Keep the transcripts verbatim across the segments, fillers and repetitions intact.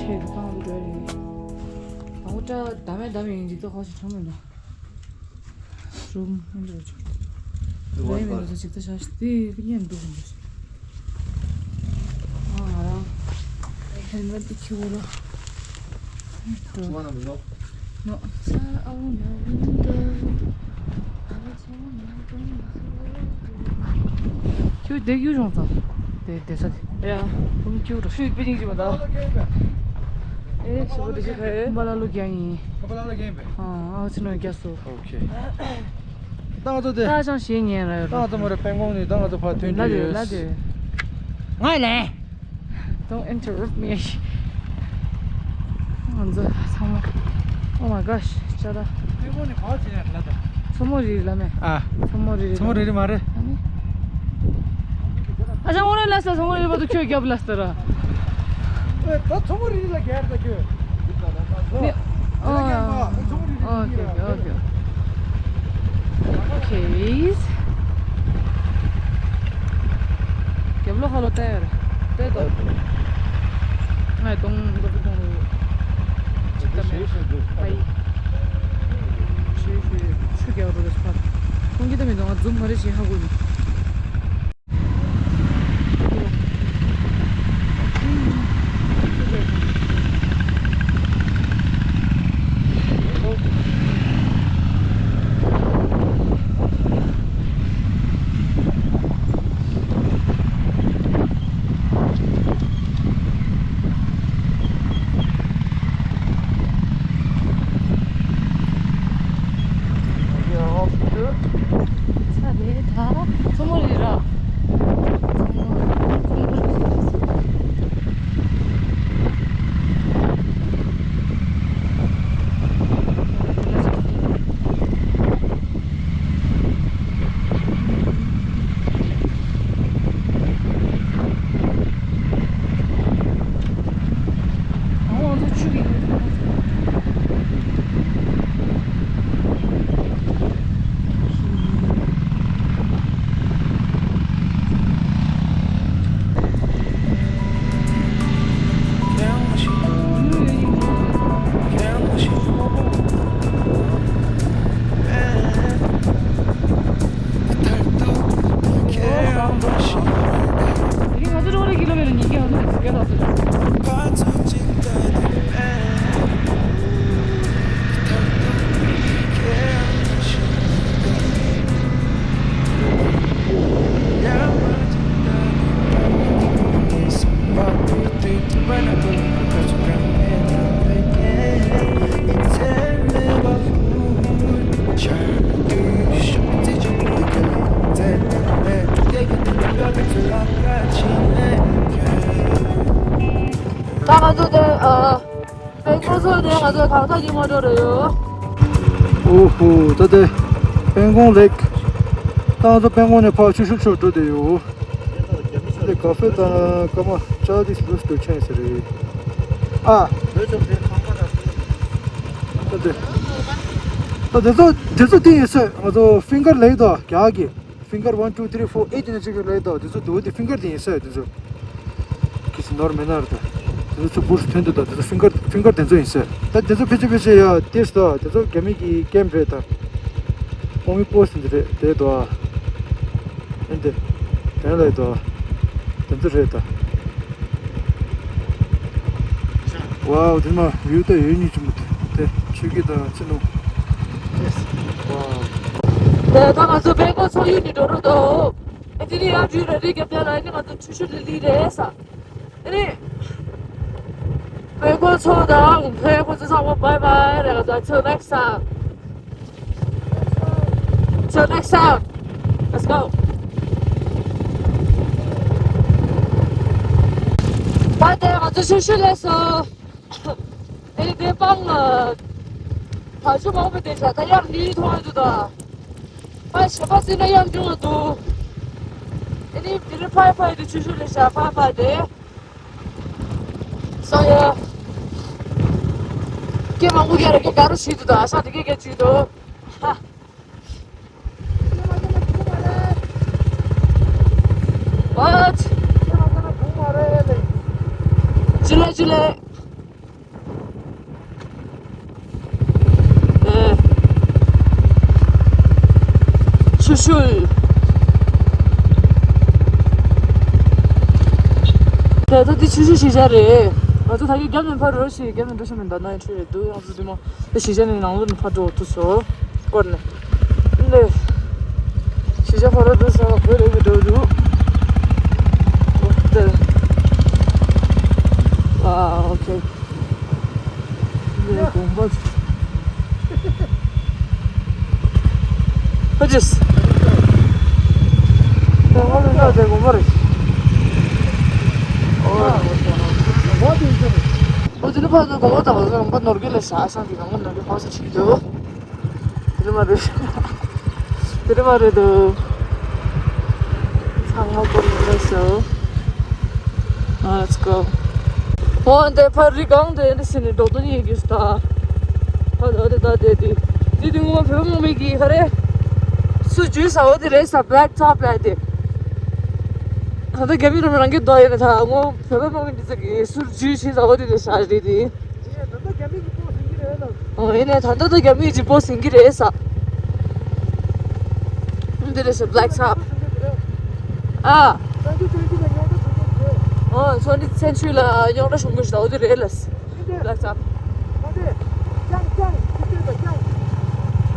རེད། གཏོང་འགྲོ་རེད། དང་པོ་སྐྲ་བདམས་མེད་བདམས་ཡིན་འཇིག་ཏོ་ཁ་ཞིག་ཁྲོམ་མེད་ལ། རུམ་མི་འགྲོ་ཆོག་རེད་མི་འགྲོ་ཅིག་ཏོ་ཤ་ཞིག་དེ་ཀི་ཉན་འགྲོ་ཞིག་འགྲོ་ཞིག་ཨ་ང་རང་ཧེལ་མེད་དེ་ཁྱེར་བོ་ལ། ནོ། ས་ཨ་བོ་ནོ་ཝིན་དོ། ཁྱོད་བསྡད་རྒྱུ་རུང་ཙང་། དེ་བསྡད་ས་དེ། ཡ། ཁྱོད་རུ་ཤུལ་པི་ཅིང་ཅི་མ་ད། ཨེ་ཤི་བོ་དེ་ཤི་ཁ་ཨེ། ཁམ་པ་ལ་ལུ་རྒྱ་ཡིན། ཁམ་པ་ལ་ལུ་རྒྱ་ཡིན་པས། ཨ་ཨ་ཚི་ནོ་རྒྱ་སོ། ཨོ་ཁེ། ད་ང་ཚོ་དེ། ད་ཅང་ཤེས་ཉན་ར་ཡོད། ད་ང་ཚོ་མོ་རེ་པན་ཀོང་ནས་ད་ང་ཚོ་ཕར་ཐོན་ལ་དུས་ཡོད། ལ་དུས། ང་ལས། Don't interrupt me. ང་ཚོ་ཚང་མ། Oh my gosh. ཅ་ད། ཨེ་ཁོ་ནི་ག་ཅི་ཡང་ལ་ད། མཚོ་མོ་རི་རི་ལ་མེ། ཨ། མཚོ་མོ་རི་རི་ལ་མཚོ་མོ་རི་རི་མ་རེད། ཨ་ནི། ཨ་ཅག་འོ་རེ་ལ་ས་མཚོ་མོ་རི་རི་བ་དུ་ཁྱོད་རྒྱབ་ལ་སྟ་ར། ཨེ་ད་མཚོ་མོ་རི་རི་ལ་རྒྱབ་ད་ཁྱོད། ནི། ཨོ། ཨོ་ཨོ་ཨོ་ཨོ་ཨོ་ཨོ། Okay. རྒྱབ་ལོགས་ཁ་ལོ་བལྟ་ཡ་རེད། བལྟས་ཏོ། ང་གདོང་མདོག་གི་གདོང་རུ། ཅིག་ལྟ་མེད། ཨ་ཡི། ཞུ་ཞུ་ཆུ་རྒྱག་རུ་རེད་ཕར། ཁོང་གིས་ལྟ་མེད་དོ། ང་འཛུམ་ག་རེ་བྱེད་ཧ་གོ་མེད། ས་རེད་ད། མཚོ་མོ་རེད་ར། མཚོ་མོ་རེད། ད་ང་ཚོ་དེ་ཨ། པན་ཀོང་ཚོ་ནས་ང་ཚོ་ཐང་ཐང་གི་མོ་ཊ་རེད་ཡོད། ཨོ་ཧོ། ད་དེ་པན་ཀོང་ལེག་ད་ང་ཚོ་པན་ཀོང་ནས་ཕར་ཆུ་ཤུར་ཕྱོགས་འགྲོ་བསྡད་ཡོད། དེ་ཀ་ཧྥེ་དང་སྐར་མ་ཅ་དེ་སུ་སུ་ཆེན་ཟེར་རེད། ཨ། ད་དེ་ད་དེ་ཚོ་དེ་ཚོ་དེ་ཡིན་ས། ང་ཚོ་ཕིང་གར་ལེག་དང་རྒྱ་གི། Finger one, two, three, four, eight ནས་གཅིག་གི་ལས་དང་དེ་ཚོ་དུ་དེ་ཕིང་གར་དེ་ཡིན་ས་དེ་ཚོ། ཁི་སི་ནོར་མེད་ན་རེད་ད། དེ་ཚོ་ཚུར་བུར་ཐོན་དུ་ད་དེ་ཚོ་ཕིང་གར་ཕིང་གར་དེ་ཚོ་ཡིན་ས། ད་དེ་ཚོ་ཕལ་ཆེར་ཕལ་ཆེར་ཡ་དེ་སུ་ད་དེ་ཚོ་རྒྱ་མི་གི་ཀེམ་རེད་ད། ཨོ་མི་པོ་སི་འདི་རེད་དེ་དོ། ཨེ་འདི། དེ་ལས་དོ། དེ་ཚོ་རེད་ད། ཝའོ། དེ་ན་ཡུལ་ད་ཡུལ་གཉིས་ཆེན་པོ་དེ་ཆུ་སྐྱིད་དང་ཚི་ནུ། ཝའོ། དེ་ད་ང་ཚོ་པན་ཀོང་མཚོ་ཡུལ་ནས་འགྲོ་རོགས་དང་། ཨ་ཙི་ནི་ཡར་རྒྱུད་ར་རི་རྒྱབ་རྒྱ་ལ་ནི་ང་ཚོ་ཆུ་ཤུར་ལི་ལི་རེད་ས། ཨ་ནི། པན་ཀོང་མཚོ་དང་པན་ཀོང་མཚོ་ཚང་མ་བའི་བའི་རེད། ང་ཚོ་until next time. So next time, let's go. ད་དེ་ང་ཚོ་ཤུ་ཤུ་ལས་སོ། ཨེ་དེ་པང་ཨ། བ་ཆུ་མང་པོ་དེ་ཤ་ད་ཡར་ལི་མཐོང་ཡོད་དུ་ད། ཕ་ཞེ་པ་སྲིད་ན་ཡང་འབྱུང་བ་འདུག་ཨེ་ནི་དེ་རིང་ཕ་ཕ་དེ་ཆུ་ཤུ་ལས་ཤ་ཕ་ཕ་དེ། སོ་ཡ། ཀེ་མང་པོ་ཀེ་ར་ཀེ་ག་རུ་ཤི་དུ་ད་ཨ་ཤ་དེ་ཀེ་ཀེ་ཅུ་དུ། What? ཇུ་ལེ་ཇུ་ལེ། ཆུ། ད་ལྟ་འདི་ཆུ་ཤུར་གཞིས་ཆགས་རེད། ང་ཚོ་ད་གིན་རྒྱབ་ནས་ཕར་འགྲོ་ཞིག་རྒྱབ་ནས་འགྲོ་ཤེས་མིན་ད་ན་ཡང་ཆུ་རེད་འདུག་ཡང་ཚོ་འདི་མོ། ད་གཞིས་ཆགས་ནས་ནང་ལོགས་ནས་ཕར་འགྲོ་ཐུབ་སོང་། སྐོར་ནས། ལེ། གཞིས་ཆགས་ཕར་འགྲོ་ཐུབ་སོང་བོད་རེད་པའི་འགྲོ་འདུག་འོ་ཏེ། ཨ་ཨོ་ཁེ། ལེ་དགོངས་པ། ཧོ་ཅིས། དགོངས་པ་ལེན་ན་དེ་དགོངས་པ་རེད། ཨོ་དེ་ནི་ཕར་དགོངས་པ་དང་པོ་དགོངས་པ་ནོར་གི་ལས་བྱ་ཤང་གི་དགོངས་པ་ནོར་གི་ཕོགས་སུ་ཆིག་འདུག་དེ་རིང་མ་རེད། དེ་རིང་མ་རེད་དོ། ཚང་མ་བཀོད་ཡོད་ལ་སོ། ཨ་let's go། ཨོ་འདི་ཕར་རི་སྒང་དེ་འདི་ཟིན་ནས་འགྲོ་དོན་ཡིན་གྱི་ད། ཧ་ད་དེ་ད་དེ་དེ། དེ་དུས་ངོ་བོད་པ་མང་མེད་ཀྱི་ཧ་རེ། སུ་ཇུས་ཟ་འོ་དེ་རེད་ས་black top ལ་དེ། ད་ལྟ་རྒྱ་མི་རང་རང་གི་རྡོ་ཡོད་ན་ད་ངོ་བོད་པ་མང་མེད་འདི་ཚོ་གི་སུ་ཇུས་ཟ་འོ་དེ་རེད་ས་རེད་དེ། ཨོ་ཡིན་ནའི་ད་ལྟ་ད་རྒྱ་མིའི་ཇི་པོ་ཟིན་གྱི་རེད་ས། འདི་རེད་ས་black top། ཨ། ཨོ་ཚོ་འདི་ཚན་ཆུ་ལ་རྙོག་དྲ་བྱུང་གི་ཞིག་འོ་དེ་རེད་ལ་black top།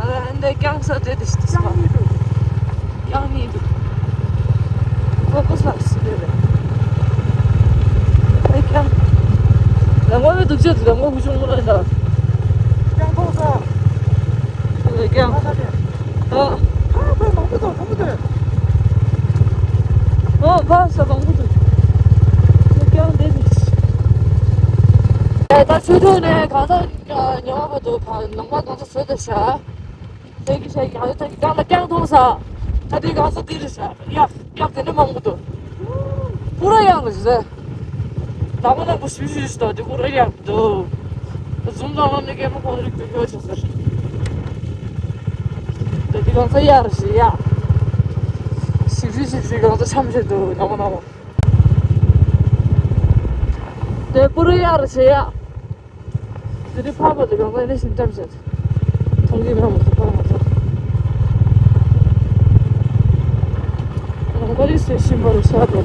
ཨ་འདི་རྐྱང་ས་དེ་དེ་ཞིག་རྐྱང་གཉིས་འདུག focus ལ་སི་རེད་རེད། ཨེ་རྐྱང་། ལམ་ཁ་བའི་སྡུག་ཅག་འདུག་ལམ་ཁ་ཧུ་ཆུང་མོ་རེད་ད། རྐྱང་ཐོག་ས། ཨེ་རྐྱང་། ཨ་ད་དེ། ཨ། ཨ་ཕ་མང་པོ་འདུག་མང་པོ་འདུག་ཨོ་ཕ་ས་མང་པོ་འདུག་ཨེ་རྐྱང་དེ་ནི། ཨེ་ད་ཆུ་ཐོག་ནས་གང་ས་ཉོ་བ་འདུག་ཕ་ནང་པ་གང་ས་བཟོས་ད་ཤ། ཐེག་གི་ཤ་ཡག་ཐེག་གི་རྐྱང་ལ་རྐྱང་མཐོང་ས། ད་དེ་གང་ས་དེ་རེད་ཤ་ཡག་ཡག་དེ་འདྲ་མང་པོ་འདུག་པུ་ར་ཡག་རེད་ཟེར། ད་མ་ན་པོ་ཞུ་ཞུ་ཞུ་ད་དེ་པུ་ར་ཡག་འདུག་ཟུང་དང་ལ་ནི་སྐད་མ་ཁོང་རིག་ཏུ་ཡོད་ཆོག་ཟེར། ད་དེ་གང་ས་ཡག་རེད་ཤ་ཡག་ཞིབ་ཞིབ་ཞིབ་ཞིབ་གང་ས་འཆམ་ཞིག་འདུག་ད་མ་ན་པོ། དེ་པུ་ར་ཡག་རེད་ཤ་ཡག་དེ་དུས་ཕ་བ་དེ་གང་ལ་ནི་ཤིན་ཏམ་བྱེད། མཐོང་གི་མེད་མ་གཏོགས་ཕ་མ་ཚོ། རང་པ་རི་སེ་ཤིན་པ་རུ་ས་དེ།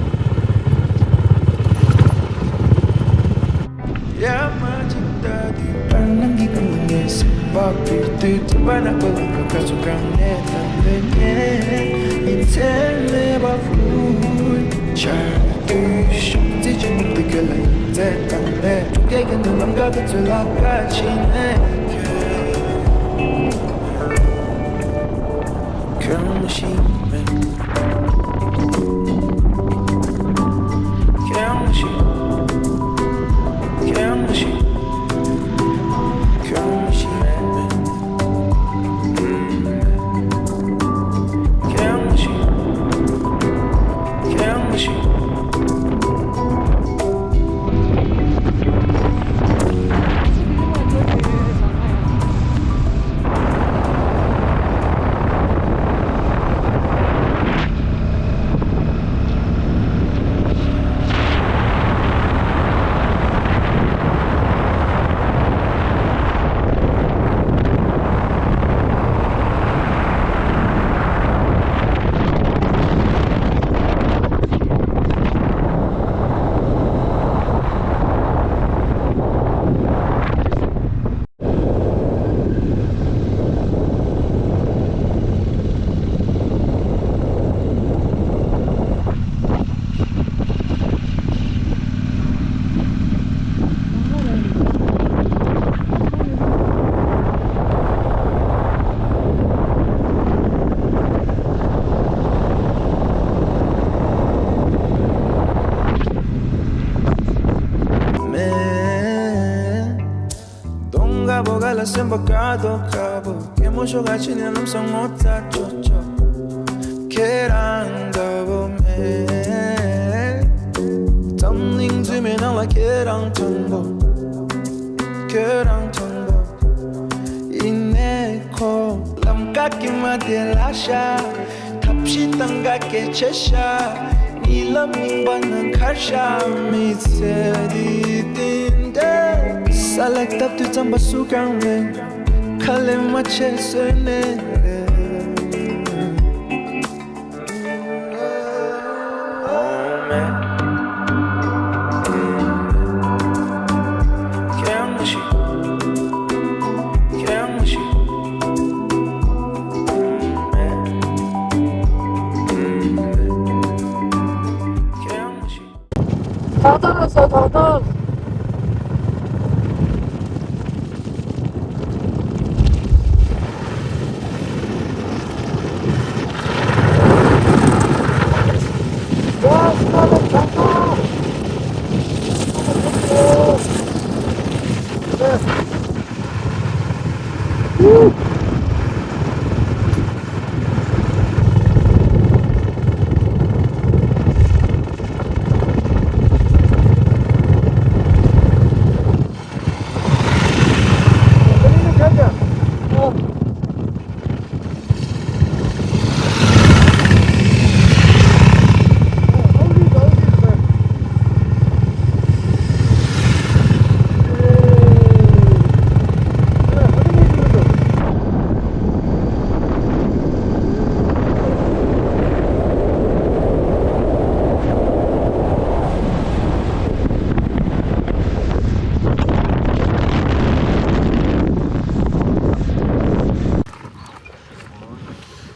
གདོང་དཀར་པོ་ག་ལ་སེམས་པ་དཀར་དོ་དཀར་པོ། སྐྱེད་མོ་ཤོག་ག་ཕྱི་ནས་ལམ་སང་ངོ་ཚ་ཅོ་ཅོ། ཁྱེད་རང་འདྲ་བོ་མེད། འཛམ་གླིང་འཛུལ་མའི་ནང་ལ་ཁྱེད་རང་དང་པོ། ཁྱེད་རང་དང་པོ། ཡིན་ནའི་ཁོ་ལམ་ཀ་ཀི་མ་དེ་ལ་ཤ། ཐབས་ཤེས་དང་ག་སྐད་ཆ་ཤ། ཉི་ལམ་རྙིང་པ་ནང་ཁར་ཤ་མི་ཚེ་འདི་བསྟན་ཏེ། ས་ལ་བཏབ་དུས་རྩམ་པ་སུ་གང་མེད། ཁ་ལས་མ་ཆད་སོས་ནས་རེད།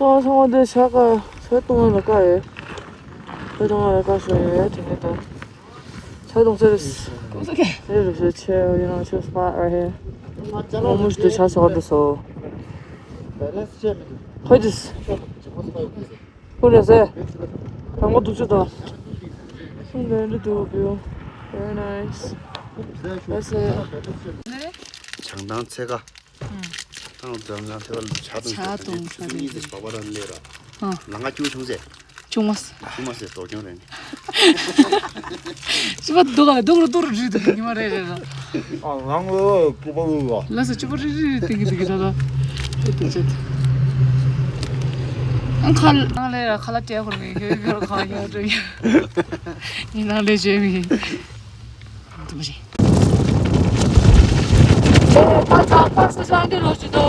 ཨོ་ཚང་མ་འདི་ཇ་ཀ་ཇ་བཏུང་བ་ལ་ཀ་ཡོད། ཇ་བཏུང་བ་ལ་ཀ་ཞོ་ཡོད་དེ་འདྲ་དང་། ཇ་བཏུང་ཚེ་རེད། It's okay. Very good chair, you know, chill spot right here. How much the ཇ་ཟ་བ་འདི་སོ། How this? Who is it? དང་པོ་དུག་ཆུ་དང་། སུམ་ལྡན་འདི་འདུག་བིའུ། Very nice. That's it. བྱང་ཐང་ཚེ་ཀ་ཐང་འཛམ་ལ་ཐེ་བ་ལ་ཇ་དང་ཇ་དང་ཆུ་ཚོད་གཉིས་ཙམ་བག་པ་ར་ལས་ར། ལ་ང་ཅུ་ཆུང་ཟེ། ཆུང་མ་སེ། ཆུང་མ་སེ་སྡོག་ཀྱང་རེད། ཤི་བ་འདུག་ག་ལ་འདུག་རུ་འདུག་རུ་འདྲུད་འདུག་ཉི་མ་རེ་རེ་ར། ཨ་ང་ངོ་ཀུ་པ་ལུ་བ། ལ་ས་ཆུ་པ་རི་རི་རི་ཏིང་གི་ཏིང་གི་ད་ད། ཨེ་ཏི་ཅེད། ཨང་ཁ་ལ་ཨང་ལེ་ར་ཁ་ལ་ཏེ་ཁོར་མི་ཁྱོད་ཁྱོད་ཁ་ཡ་ཏྲེ་ཡ། ཉི་ན་ལེ་ཇེ་མི། དུ་མ་ཞིག་ཨེ་ད་ད་པ་སི་ཅང་གི་ལོ་ཅི་དོ།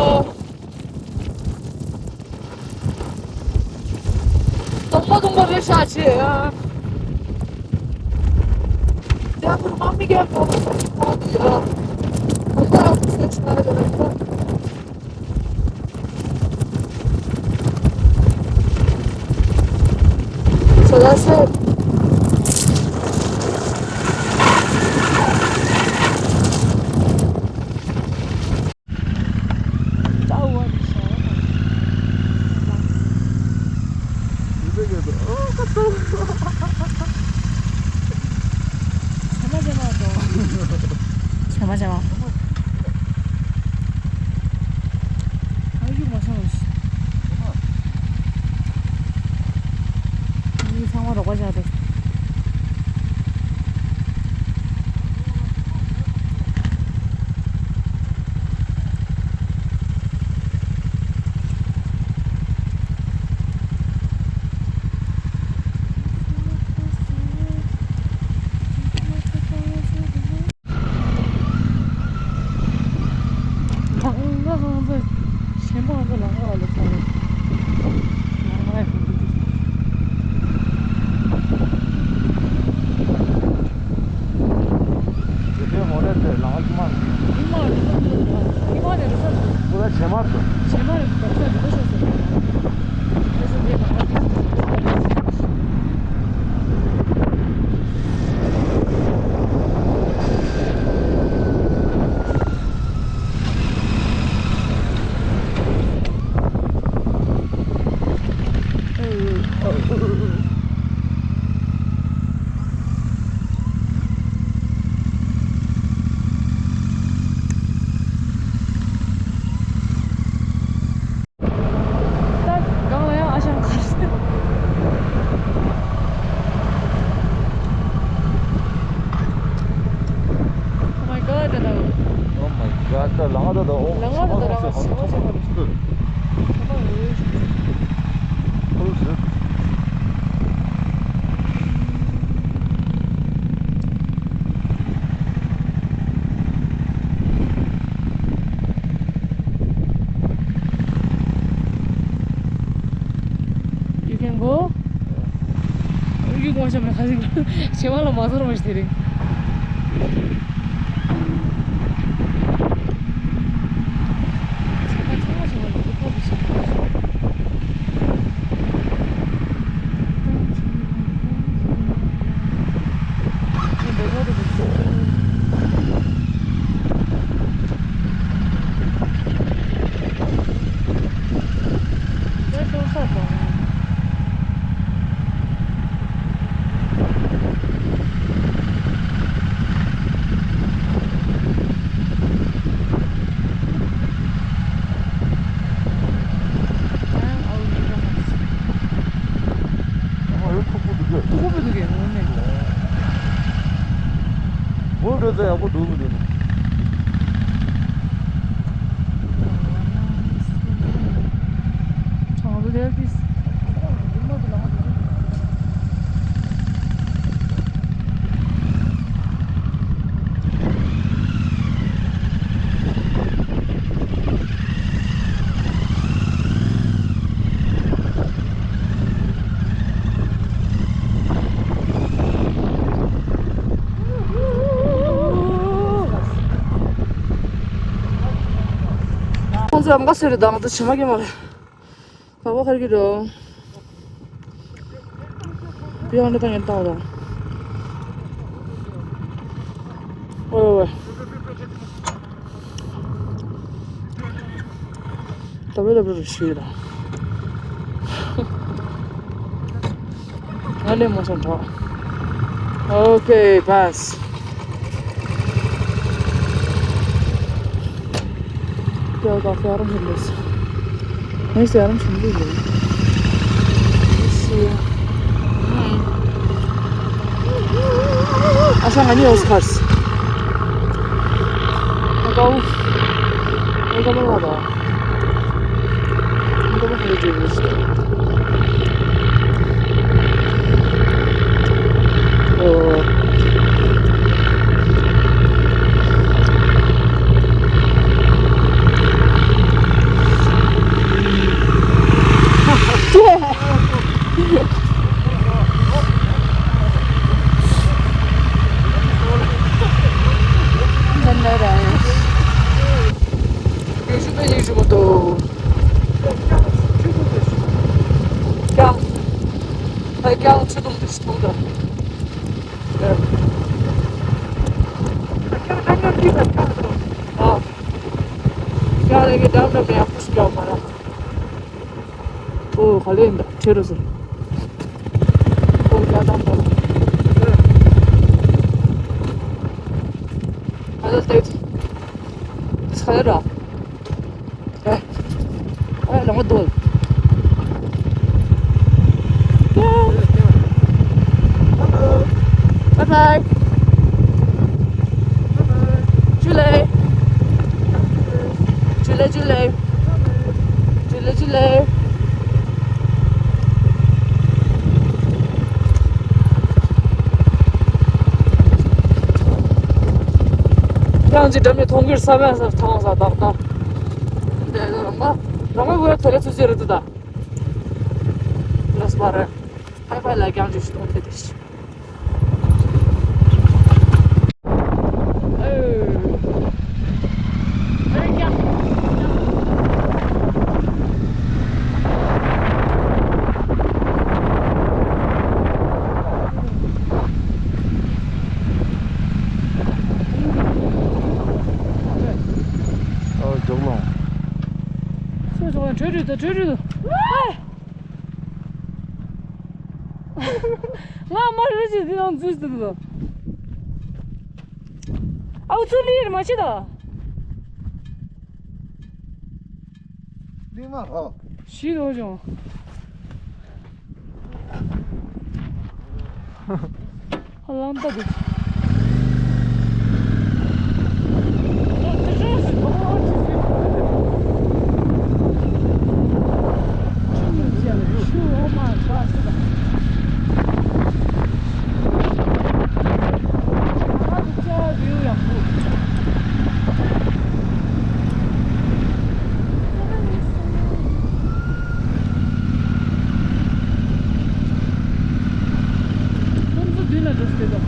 དང་པོ་དང་པོ་རེ་ཤ་ཆེ་ཡ། རྒྱ་བོད་དམག་མི་རྒྱ་བོད་དམག་མི་ཡ། So that's it. ད་སྒང་ལ་ཡང་ཨ་ཞང་ཁ་ཤས། Oh my god, ད་ད། Oh my god, ད་ལ་ང་ད་ད། ཨོ། ལ་ང་ད་ད་ལ་ང་ཞེ་པོ་ཞེ་པོ་རེད། ད་ད་འོ་ཡོད་ཞིག You can go. You go, ཞེ་མ་ལ་མ་ཟོར་མ་ཞིག་དེ་རིང་། ཁོ་བོ་འདུག་གས་ངོ་མས། འོ་འདྲ་ཚ་ཡག་པོ་འདུག་མི་འདུག་ནི། ཁོང་ཚོ་དེར་དུས། ཁོང་ཚོ་ཨམ་ཀ་སུ་རེད་དང་དུ་ཕྱི་མ་གི་མ་རེད། ཁ་བ་ཁར་གི་རོ། པི་ཡང་འདི་ད་ཡན་ཏང་རོ། ཨོ་ཝེ། ད་བེ་ད་བེ་རུ་ཤི་ར། ང་ནས་མ་སོང་ཐོག་ཨོ་ཁེ་པཱས། ཀྱོ་ཀ་ཧྥེ་ཨ་རམ་ཤིན་ལུས། ངས་ཟེར་ཨ་རམ་ཤིན་ལུས་ལུས། ཨ་ཤ་ང་ནི་ཨོ་སི་ཁར་སི། ཨ་ཀའུ། ཨ་ཀའུ་ལ་ལ། ཨོ་ག་ལེ་འདྲ་ཁྱེད་རོ་སི། ཨོ་ཀྱང་དང་དང་། ཨ་ལ་ཏེ། ཏེ་ས་ཡ་ར། ཨེ། ཨེ་ལ་མ་དོ། Bye bye. ཇུ་ལེ། ཇུ་ལེ་ཇུ་ལེ། ཇུ་ལེ་ཇུ་ལེ། ཡང་ཅིག་འགྲམ་ནས་མཐོང་གི་རེད་ས་བས་ས་མཐོང་ས་ཏག་ཏག་འདི་རང་མ་རང་མ་བོད་དེ་རེད་ཚུལ་ཚུལ་རེད་འདུག་ད། ལགས་པ་རེད། ཕའི་ཕའི་ལ་རྐྱང་ཅིག་ཞིག་མཐོང་དེ་དེ་ཞིག་ཨོ་ཇོག་ལོང་། སུ་ཇོག་ལོང་། གྲོས་གྲོས་དང་གྲོས་གྲོས་དང་། ང་མ་རེད་ཅེས་འདི་ནང་འཛུལ་ཟེར་དུ། ཨའུ་ཚུར་ལི་རེད་མ་བྱེད་ད། ལི་མ་ཧོ། ཤི་རོ་བྱུང་། ལམ་ལྟ་དུ། ཁོང་ཚོ་མདུན་ལ་འགྲོ་སྲིད་དོ།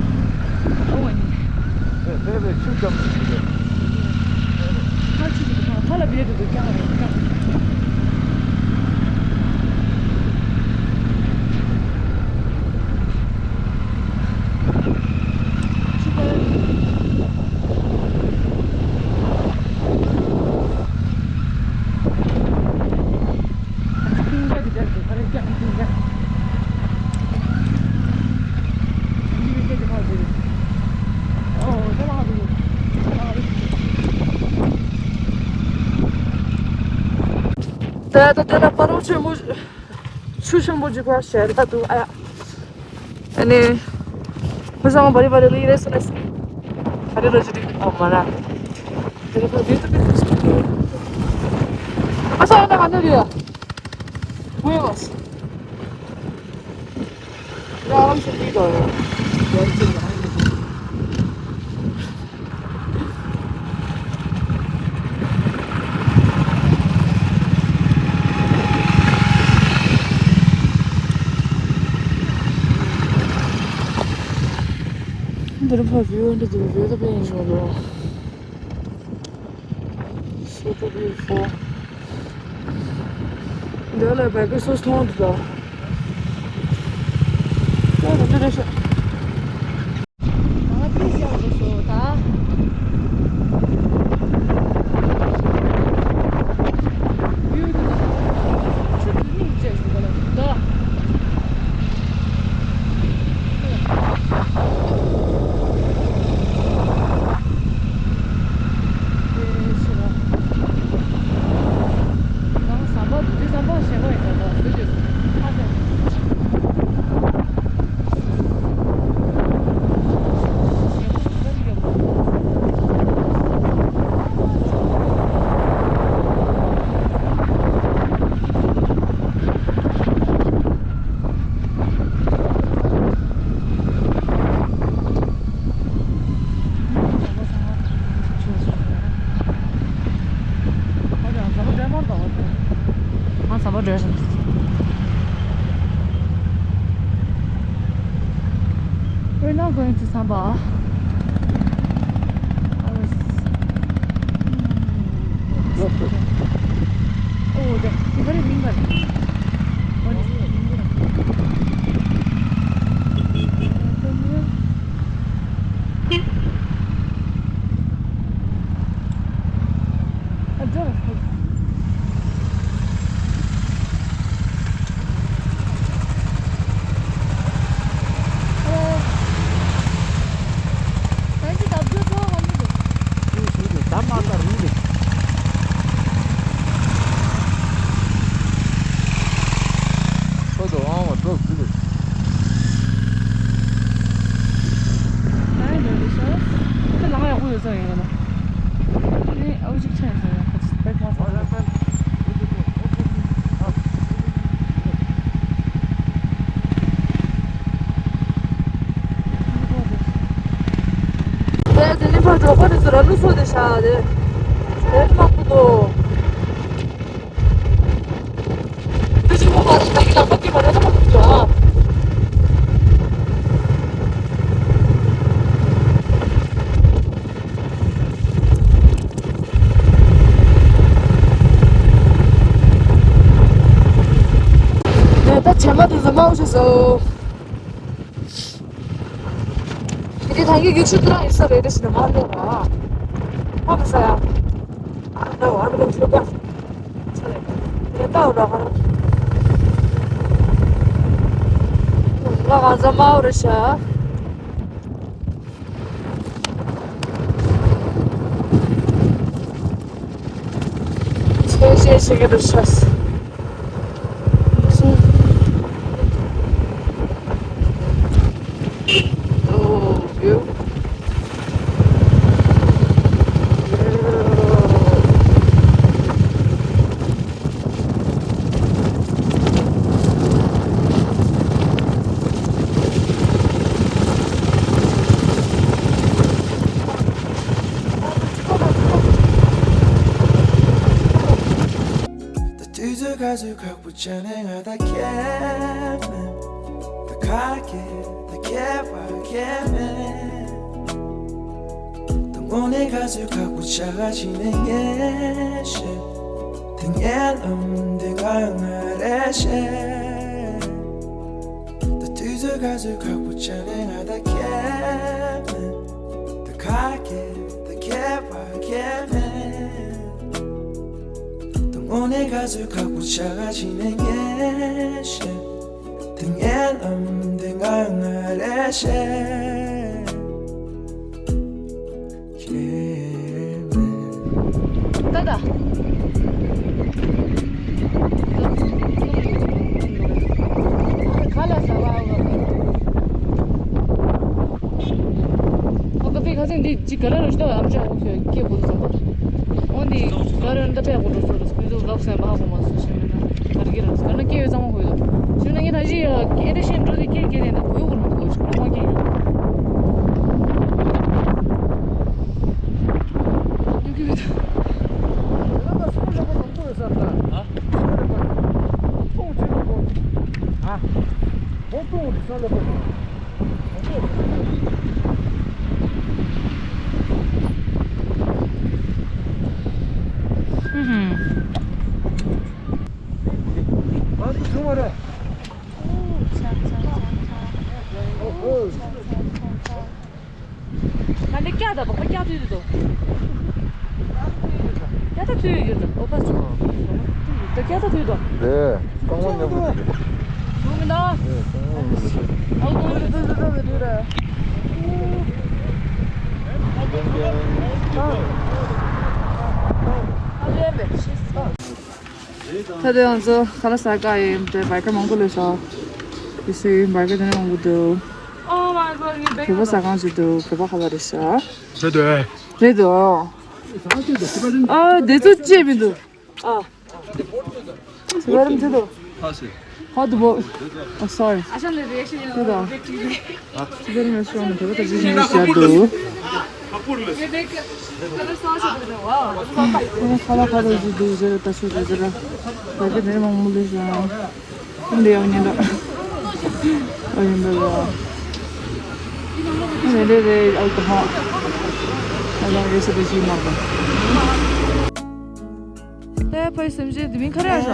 ཁོང་ཨ་ནི། དེ་དེ་ཆུ་ཙམ་ཞིག་རེད། ཁ་ཆུ་ཞིག་ཁ་ཁ་ལ་བེད་དུ་འདུག་རྐྱང་རེད་རྐྱང་། ཆུ་ཁ། ད་ད་དེ་ལ་སྤ་རོ་ཆེན་པོ་ཆུ་ཆེན་པོ་ཅིག་པ་ཞལ་ལྟ་འདུག་ཨ། ཨ་ནི། ཁོ་ཚང་བ་རི་བ་རི་ལི་རེ་སི་རེ་སི། བ་རི་རོ་ཅི་ཏི་ཨོ་མ་ན། དེ་རེ་ཁོ་བི་ཏི་བི་ཏི་སི། ཨ་ས་ཨ་ན་ག་ནི་རི་ཡ། ཝེ་བ་སི། ཡ་ཨམ་སི་ཏི་དོ་ཡ། འདིར་ཕ་བིའུ་འདི་འདུག་བིའུ་དེ་དཔེ་ཡིན་ཤོག་ལོ། So beautiful. འདི་ལ་བད་ཀི་སོ་སོ་མཐོང་འདུག་ད། ད་འདི་འདྲ་ཤག་ང་ཏི་ཤག་འགྲོ་སོ་ད། ཡུལ་དུ་ཆུ་དུ་སྙིང་རྗེ་ཞུ་ག་ལ་ད། We're not going to Samba. I was. Oh, the, what do you mean by that? What is དེ་ནི་ཕར་འབྲོག་པ་རེ་ཚོ་ར་ལུག་སོགས་དེ་ཤ་དེ་དེ་མང་པོ་འདུག་དེ་ཅི་མོ་མ་རེད་ད་གི་ལག་པ་དེ་མ་རེད་ད་མ་ཐུག་ཅོ་ཨ། ད་བྱེ་མ་དེ་ཚོ་མང་ཆེ་སོ། དེ་ཐང་གི་རྒྱུག་ཤུགས་དེ་རང་ཡིན་ས་རེད་རེད་ཞེ་ན་མ་ལོས་ར། ཧ་གི་ས་ཡ། ཨ་ན་བ་ཨ་ན་ཤོད་པ། ས་རེད། རེད་ད་འོ་ར་ཧ། ང་གང་ཚ་མ་འོ་རེད་ཤག་ཆེ་ཆེ་ཆེ་གི་རུ་ཤ། དུས་ཚོད་ག་ཚོད་ཁག་པོ་ཆགས་ནས་ང་ད་ཁྱད་མེད། ད་ཁ་སྐད་ད་ཁྱད་པར་ཁྱད་མེད། ད་དངོས་གནས་ག་ཚོད་ཁག་པོ་ཆགས་ག་ཅིག་ནས་ངས་ཤེས། དེ་ངའི་ལམ་དེ་ང་ང་རེ་ཤེས། ད་དུས་ཚོད་ག་ཚོད་ཁག་པོ་ཆགས་ནས་ང་ད་ཁྱད་མེད། ད་ཁ་སྐད་ད་ཁྱད་པར་ཁྱད་མེད། ད་དངོས་གནས་ག་ཚོད་ཁག་པོ་ཆགས་ག་ཅིག་ནས་ངས་ཤེས། དེ་ངའི་ལམ་དེ་ང་ང་རེ་ཤེས། ད་ད། ག་ལ་ཟ་བ་ཨ་ཀ་པེ་ཁ་སང་འདི་ཅི་ག་རེ་རེད་ཤི་ད་ཨམ་ཅོག་འོ་ཁྱོད་སྐད་གོ་འདུག་ཟམ་པ། འོ་འདི་ག་རེ་འདི་འཕྲད་གོ་འགྲོ་སོ་རེད། ཁོས་ཚོ་ལབ་སེམས་པ་ཧ་གོ་མ་སོང་ཤི་མིན་ན་ག་རེ་གི་རེད་ག་ན་སྐད་ཡོད་ཚང་མ་གོ་ཡོད་ཤི་ན་ངས་ད་ཅི་ཨེ་འདྲ་ཤེས་འགྲོ་དེ་སྐད་སྐད་ནས་ད་གོ་ཡོད་གོ་རུ་འདུག་ཤི་ཁོ་མ་སྐད་ཡོད། ཡོད་གི་ཡོད། ཨ། ཨ། ཡོད་ཡོད། ཨོ་ཕ་ཚོ། ད་ཀྱ་ད་དུས་དོ། དེ་རྐང་མ་མཉམ་པོ་དེ་རེད། ཡོང་མི་འདུག་དེ་རྐང་མ་མཉམ་པོ་དེ། ཨོ་དོ་དོ་དོ་དོ་དོ་དོ། ད་དེ་ང་ཚོ་ཁ་ལག་ཟ་ག་ཡིན། དེ་བའི་ཀར་མང་པོ་སླེབས་ཤག་དེ་སུ་ཡིན། བའི་ཀར་དེ་ནས་མང་པོ་འདུག་བོད་པ་ཟ་ཁང་ཞིག་འདུག་བོད་པ་ཁ་ལག་རེད་ཤག་རེད་དོ། རེད་དོ། ཨ་དེ་ཚོ་ཅེས་མི་འདུག་ཨ། ཚེ་བར་མི་ཚེ་དོ། How to vote? Oh, sorry. ཁྱོད་དང་། ཚེ་བར་མི་ཤོང་ནས་བོད་པ་ད་ཅི་ཞིག་ཡིན་ཟེར་འདུག་ཁ་ལག་ཁ་ལག་ཅིག་འདུག་ཟེར་ད་ཚོད་ཟེར་ཟེར། ད་གི་མེར་མང་མོ་ལས་བཞག་འདི་ཡང་ཉན་འདུག་ཨ་ཡིན་འདུག་ལ། རེ་རེ་རེ་ཨལ་ཏ་ཧ། ཨ་ལ་རེ་ས་དེ་ཞིག་མ་གོ། ལྷའི་ཕའི་སེམས་ཅན་དེ་མིང་ཁ་རེ་ཨ་ཤ།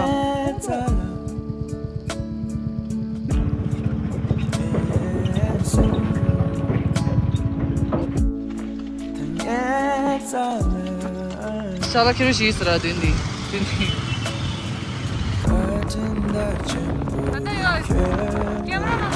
ཤ་ལ་ཁྱེར་ཞིག་ཟེར་ར་དེ་འདི་དེ་འདི། ད་ལྟ་ཡོད། ཀེམ་ར་ནང་